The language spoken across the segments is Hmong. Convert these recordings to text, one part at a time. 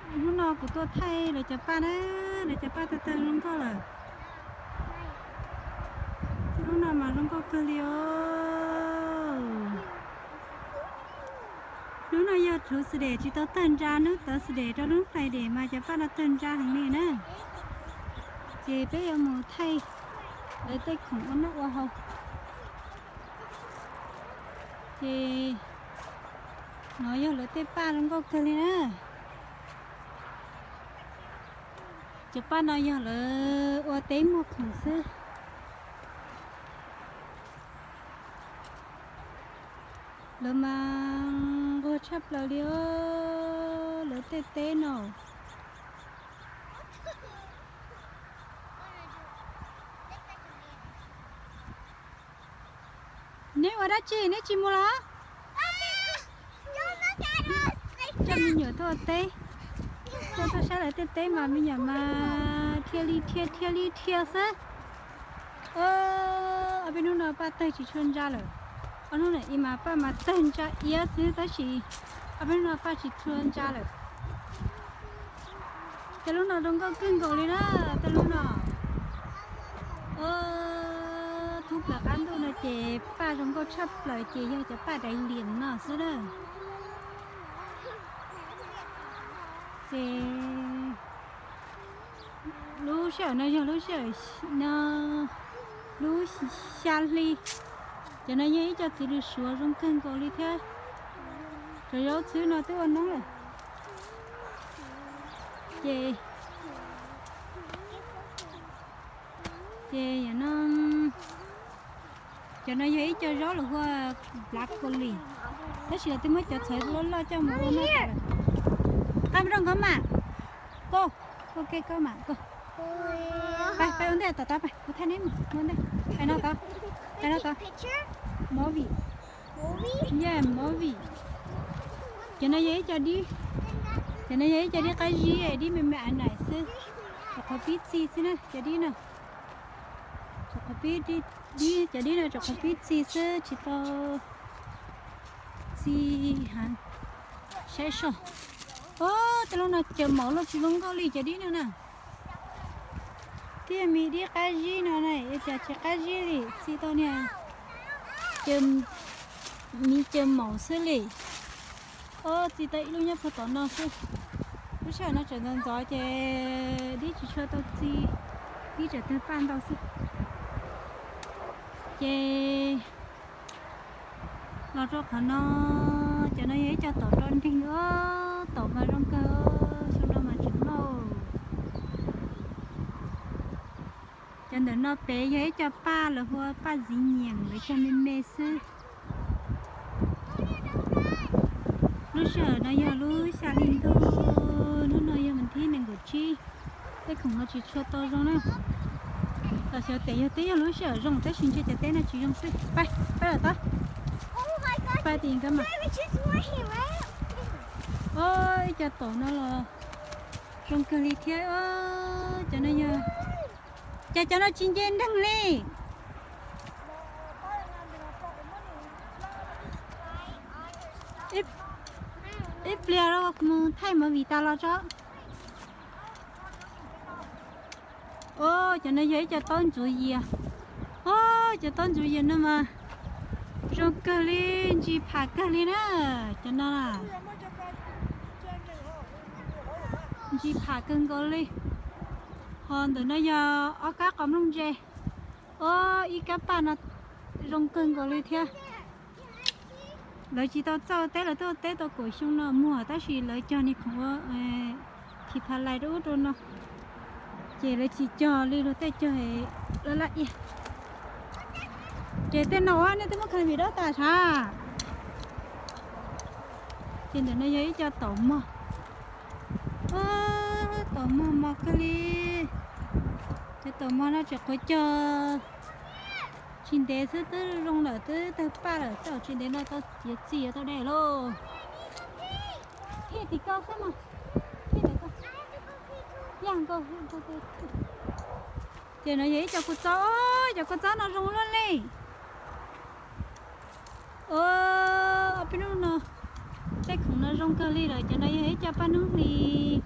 Hnub no kuv tuaj thaij lawv cov paj na, lawv cov paj tawg tawg zoo nkauj lawm. Hnub no mas zoo nkauj kawg li os. Hnub no yog Tuesday tsis tau tawg ntsa, hnub Thursday rau hnub Friday mas cov paj no tawg ntsa heev li na. Ces peb yuav mus thaij lawv tej khoom ua noj ua haus. Ces no yog lawv tej paj zoo nkauj kawg li na. Cov paj no yog lawv ua teb muag khoom xwb. Lawv mas nquag tshaj plaws li os, lawv tej teb no. Neb ua dab tsi, neb tsis mus los? Coj me nyuam tuaj ua teb, tuaj tuaj saib lawv tej teb mas me nyuam mas dhia li dhia, dhia li dhia xwb. Ob peb hnub no paj tawg tsis tshua ntsa lawm. Ob hnub no ib mas paj mas tawg ntsa iab xwb tab sis ob peb hnub no paj tsis tshua ntsa lawm. Tej lub no zoo nkauj kawg nkaus li na, tej lub no. Thoob plaws qab ntuj no ces paj zoo nkauj tshaj plaws ces yog cov paj daiv lias no xwb na. Ces lub sij hawm no yog lub sij hawm no, lub xya hli. Cov no yog ib co txiv lws suav zoo kawg nkaus li thiab. Cov zaub txhwb no twb ua noob lawm. Ces, ces no, cov no yog ib co zaub lawv hu ua broccoli, tab sis lawv twb muab cov txhawv loj loj coj mus ua noj tas lawm. Qab nrooj koj mam, koj, koj ke koj mam koj. Pab, pab ua ntej tom tod, pab kuv thaij neb mus ua ntej. Pab no tod, pab no tod. Movie. Yeah, movie. Cov no yog ib co dib, cov no yog ib co dib qab zib, dib me me a nais xwb, rau qhov pib txi xwb na cov dib no. Rau qhov pib, dib, cov dib no rau qhov pib txi xwb tsis tau txi heev. Saib soj. Ob, tej lub no caws maum loj tsis zoo nkauj li cov dib no na. Thiab me dib qab zib no na, ua cas tsis qab zib li, txi tau niag caws, me caws maum xwb li. Ob, txi tau ib lub nyob puag tom no xwb. Lub sij hawm no tseem ntxov ntxov ces dib tsis tshua tau txi, dib tseem tawg paj ntau xwb. Ces los rau qhov no, cov no yog ib co taum rau nreeg os, taum mas zoo kawg, xyoo no mas tseem noj. Cov ntawm no pem yog ib co paj lawv hu ua paj ntxiv nyiam, lawv cog me me xwb. Lub sij hawm no yog lub xya hli ntuj, hnub no yog vas thib nees nkaum tsib, tej khoom no tsis tshua tau zoo na. Los xyov tias yog twb yog lub sij hawm zoo tab sis ntshe cov teb no tsis zoo xwb. Pab, pab lawm tod. Pab tim nkawd mas. Ob, ib co taum no los zoo kawg li thiab. Cov no yog, cas cov no tsis nce nreeg li. Ib pliag mus thaij movie tas los tso. Ob, cov no yog ib co taub ntxuav yias. Ob, cov taub ntxuav yias no mas zoo kawg li, ntsis pham kawg li na. Cov no ntsis pham kawg nkaus li. Ho ntawm no yog ob kab qos nplooj ntse. Ob, ib kab paj no zoo kawg nkaus li thiab. Lawv tsis tau txawj teb, lawv tuaj teb tau kaum xyoo no muag tab sis lawv cog niag khoom ua thib pha lais rau ub rau no, ces lawv tsis cog li luag tej cog laj laj iab. Ces tej no nej twb muab khav vim dob tas sav. Ces ntawm no yog ib co taum mog. Taum mog mos kawg li. Cov taum mog no tseem qhuav cog tsis ntev xwb twb zoo lawm, twb tawg paj lawm, tej zaum tsis ntev no tau yuav txi yuav tau de lauj. Phij tim ko xwb mas. Phij ntawm ko. Yaj nkaus. Ces no yog ib co kua txob, cov kua txob no zoo luaj li. Ob peb hnub no tej khoom no zoo kawg li lawm, cov no yog ib co paj hnub hlis.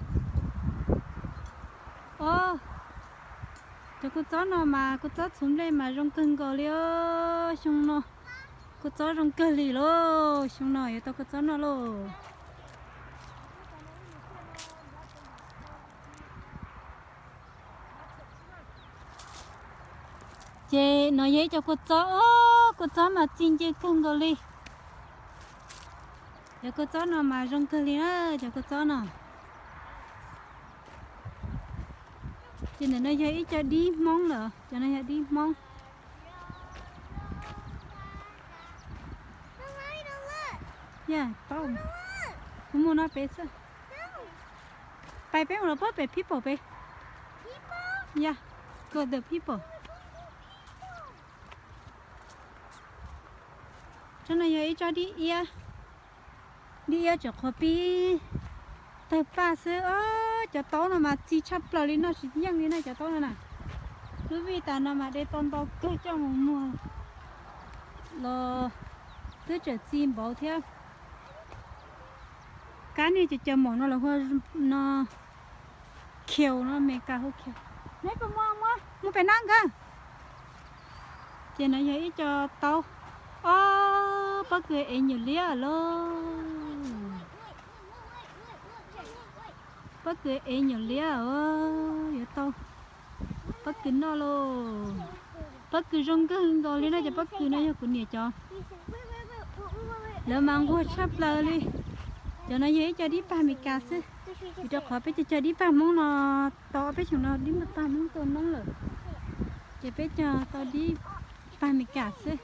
Kua txob no mas kua txob txhuv nplej mas zoo kawg nkaus li os. Xyoo no kua txob zoo kawg li lauj, xyoo no yuav tau kua txob noj lauj. Ces no yog ib co kua txob os, kua txob mas txi nce kawg nkaus li. Cov kua txob no mas zoo kawg li na, cov kua txob no. Ces ntawm no yog ib co dib Hmoob lawm, cov no yog dib Hmoob. Yog, kuv mus no pem xwb. Pais peb mus los puag pem people pem. Yog, go the people. Tsob no yog ib tsob dib iab, dib iab tseem qhuav pib tawg paj xwb os. Cov taub no mas txi tshaj plaws li, noj tsis yeej li na cov taub no na. Lub vij tas no mas de tau ntau kawg coj mus muag los twb tseem txi npaum thiab. Kab niag cov cov maum no los hu no khiu no, Meskas hu khiu. Neb puas muaj, muaj mus pem na nkawd. Ces no yog ib co taub. Ob, pob kws ev nyuam liab lauj. Pob kws ev nyuam liab os, yuav tau pob kws noj lauj. Pob kws zoo nkauj nkaus li no, cov pob kws no yog kuv niam cov. Lawv mas nquag tshaj plaws li. Cov no yog ib co dib pag Meskas xwb, vim rau qhov peb cog cog dib pag Hmoob no tau peb xyoos no dib pag Hmoob tuaj noob lawm, ces peb cog tau dib pag Meskas xwb.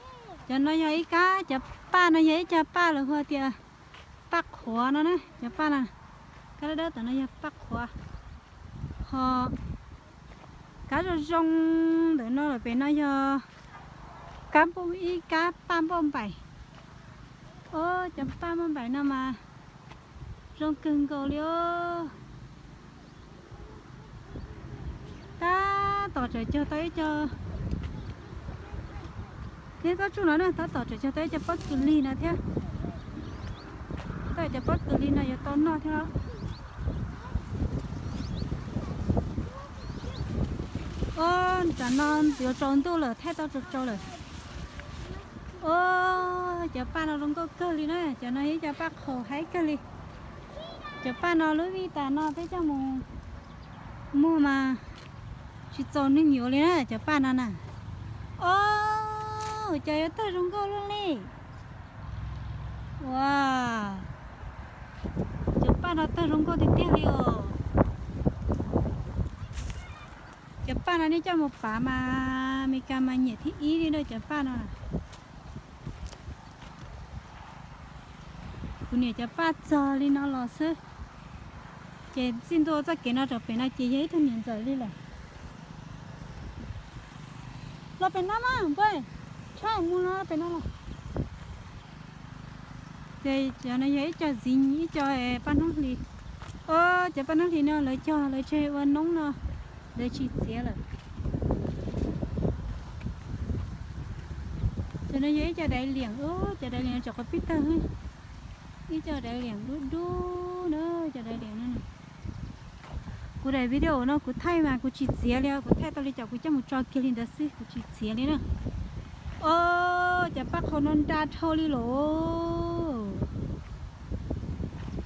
Cov no yog ib kab, cov paj no yog ib co paj lawv hu tias paj qhuav no na, cov paj no, kab dawb dawb tom no yog paj qhuav. Ho kab zoo zoo ntawm no lawm pem no yog kab npauj, ib kab paj npauj npaim. Ob, cov paj npauj npaim no mas zoo kawg nkaus li os. Tab tom tseem cog tau ib co, neb txhob tsuj no na, tab tom tseem cog tau ib co pob kws lig no thiab. Tab cov pob kws lig no yuav tau noj thiab. Ob, tam no yuav tsaus ntuj lawm, thaij tau tsaus tsaus lawm. Ob, cov paj no zoo nkauj kawg li na, cov no yog ib co paj qhaus haib kawg li. Cov paj no lub vij tas no peb coj mus muag mas tsis txaus neeg yuav li na, cov paj no na. Ob, cov yuav tawg zoo nkauj luaj li. Ua, cov paj no tawg zoo nkauj tiag tiag li os. Cov paj no nej coj mus pav mas Meskas mas nyiam thib ib li na cov paj no. Kuv niam cov paj txog li no los xwb, ces txij ntua txoj kev no rau pem no ces yog ib tug niam ntxawm li lawm. Los pem no mas npawg, tshaj mus no pem no los. Ces cov no yog ib co txiv, ib co paj hnub hlis. Ob, cov paj hnub hlis no lawv cog lawv tseg ua noob no, lawv tsis txiav lawm. Cov no yog ib co daiv liam, cov daiv liam tseem qhuav pib tawg. Ib co daiv liam dub dub na, cov daiv liam no. Kuv daim video no kuv thaij mas kuv tsis txiav li, kuv thaij tau li cas kuv coj mus tso kiag li ntawd xwb, kuv tsis txiav li na. Ob, cov paj qhaus no nra dhau li lawm.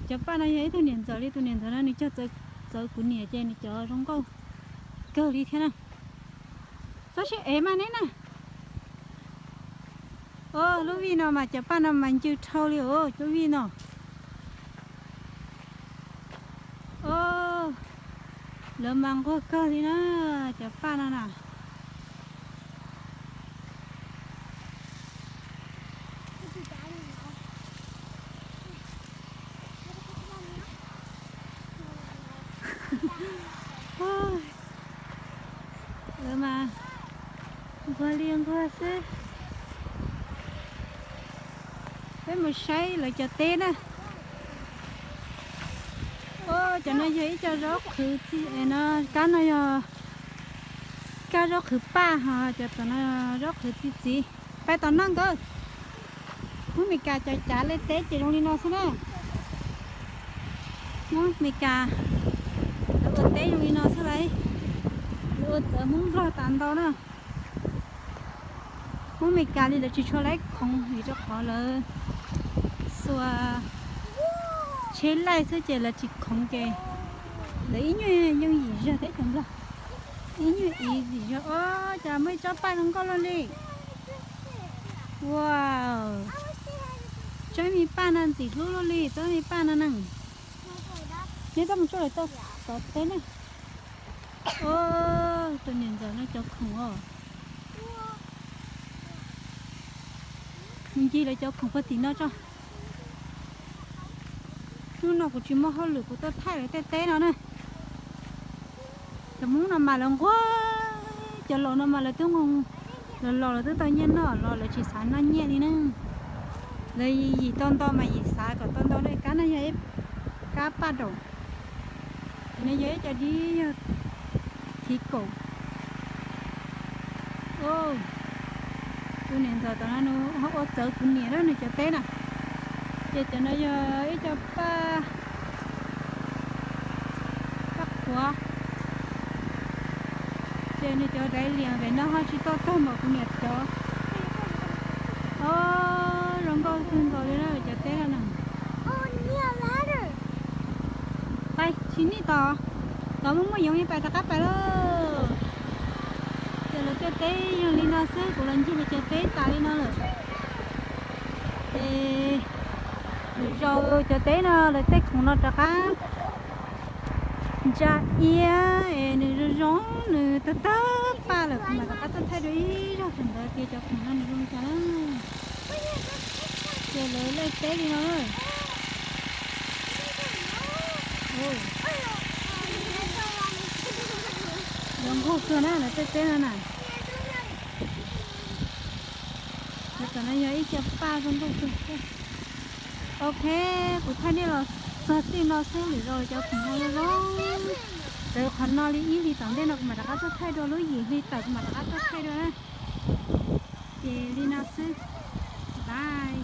Cov paj no yog ib tug niam ntxawm li, tus niam ntxawm no nws cog txawv kuv niam ces nws cov zoo nkauj kawg li thiab na. Txhob sib ev mas neb na. Ob, lub vij no mas cov paj no mas ncw dhau li os, lub vij no. Ob, lawv mas nquag kawg li na, cov paj no na. Lawv mas nquag li nquag xwb. Peb mus saib lawv cov teb na. Cov no yog ib co zaub qhwv txiv no, kab no yog kab zaub qhwv paj, ho cov tom no zaub qhwv txiv txiv. Pais tom no nkawd. Hmoob Meskas cov cav le teb ces zoo li no xwb na. Hmoob Meskas lawv ua teb zoo li no xwb lauj. Ua txawv Hmoob Nplog tas ntau na. Hmoob Meskas li lawv tsis tshua laib khoov vim rau qhov lawv xuas tsheb laij xwb ces lawv tsis khoov ces lawv ib nyuag yooj yim zog teb chaws Nplog. Ib nyuag ib yim zog. Os, cas muaj ib tsob paj zoo nkauj luaj li. Wow, tsob me paj no ntxim hlub luaj li, tsob me paj no na. Neb txhob mus tsuj lawv tau tom teb ne. Os, tus niam ntxawm no cov khoom os. Mus ncig lawv cov khoom puag tim no tso. Hnub no kuv tsis muaj hauj lwm kuv tuaj thaij lawv tej teb no na. Cov Hmoob no mas lawv nquag, cov laus no mas lawv twb nquag, los los lawv twb tau nyiaj noj los lawv tsis xav noj nyiaj li na. Lawv yim tau ntau mas yim xav kom tau ntau na. Kab no yog ib kab paj daum, no yog ib co dib yog khiv kaum. Tus niam ntxawm tom no nws ho ua txawv kuv niam na nws cov teb na. Ces cov no yog ib co paj paj qhuav. Ces nws cov daiv lias pem no ho tsis tau tag npaum kuv niam cov. Os, zoo nkauj kawg nkaus li na cov teb no na. Pais, tsis nij tos, tos muaj muaj yoov pais rov qab pais lauj. Ces lawv tej teb yog li no xwb, kuv los ncig lawv cov teb tas li no lawm. Es lwm zaus cov teb no lawv tej khoom no rov qab ntsa iab es nws zoo zoo, nws tawg tawg paj lawm kuv mam rov qab tuaj thaij dua ib zaug thaum ntawd tias cov khoom no nws zoo li cas na. Ces lawv laij teb li no. Zoo nkauj kawg na lawv tej teb no na. Lawv tom no yog ib co paj zoo nkauj kawg. Ok, kuv thaij nej los txog txij no xwb, lwm zaus cov khoom no zoo zoo. Txawv qhov no li ib hlis tom ntej no kuv mam rov qab tuaj thaij dua, lub yim hli tawm kuv mam rov qab tuaj thaij dua na. Ces li no xwb, bye.